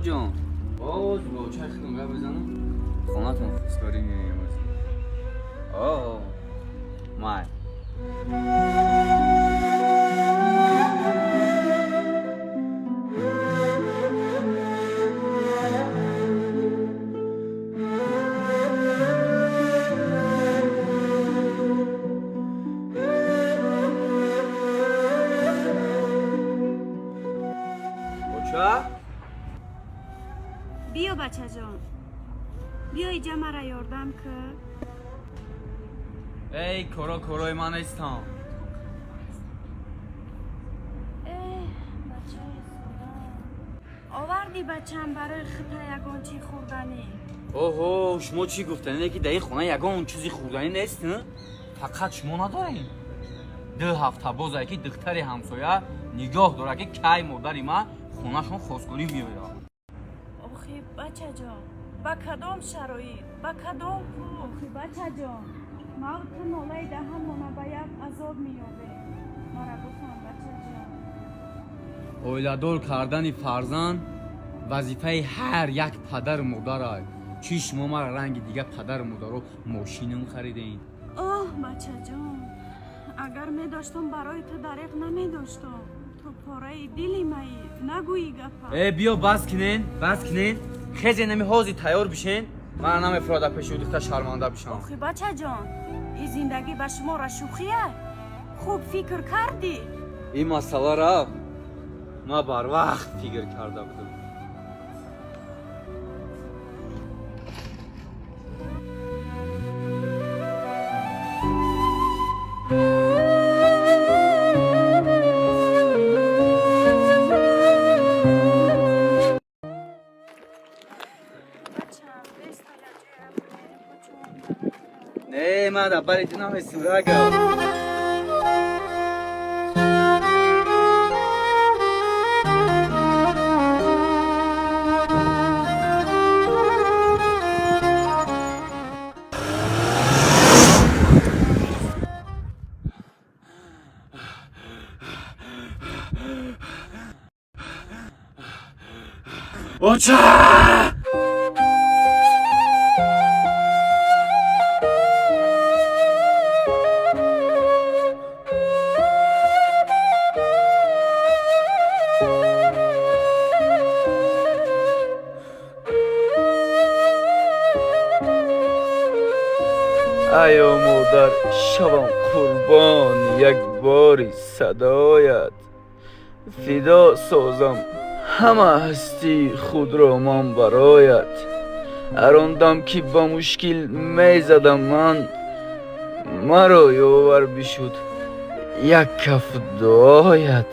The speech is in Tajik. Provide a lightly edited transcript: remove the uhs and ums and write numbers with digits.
Ҷон, боз бо чай худам гап бизанам, хонатон хостгорӣ меоем. О май. Оча. Биё, бачаҷон, биё иҷа, мара ёрдам ки. Эй, коро корои ман нестам. Эҳ, бачаи содам, оварди бачам барои хита ягон чӣ хӯрданӣ? Оҳо, шумо чӣ гуфтанине, ки дар ин хона ягон чизи хӯрданӣ нест? Фақат шумо надорем. 2 ҳафта бозае, ки духтари ҳамсоя нигоҳ дорад, ки кай модари ман хонашон хостгорӣ меояд. Охи, бачаҷон, ба кадом шароит, ба кадом пул? Охи, бачаҷон, мав ту нолаи даҳанмона ба як азоб меёбем. Мара бифаҳм, бачаҷон. Оиладор кардани фарзанд вазифаи ҳар як падару модарай. Чӣ шумо мара ранги дига падару модаро мошинам харидем? Оҳ, бачаҷон, агар медоштам, барои ту дареғ намедоштам. Ту пораи дили маӣ, нагӯӣ гапа. Э, биё, бас кинен, бас кинен. Хезе, нами ҳозир тайёр бишен. Мара намефурода пеши духтар шарманда бишам. Охи, бачаҷон, ин зиндагӣ ба шуморо шӯхия? Хуб фикр кардӣ? Ин масъалара ман барвақт фикр карда будам. Бачам, беста, яҷоя мерем, кучум. Не, ман дар бари ту наместим, рага. Оча! Айо модар, шавам қурбон як бори садоят, фидо созам ҳама ҳастии худро ман бароят. Ҳар он дам ки ба мушкил мезадам ман, маро ёвар бишуд як каф дуоят.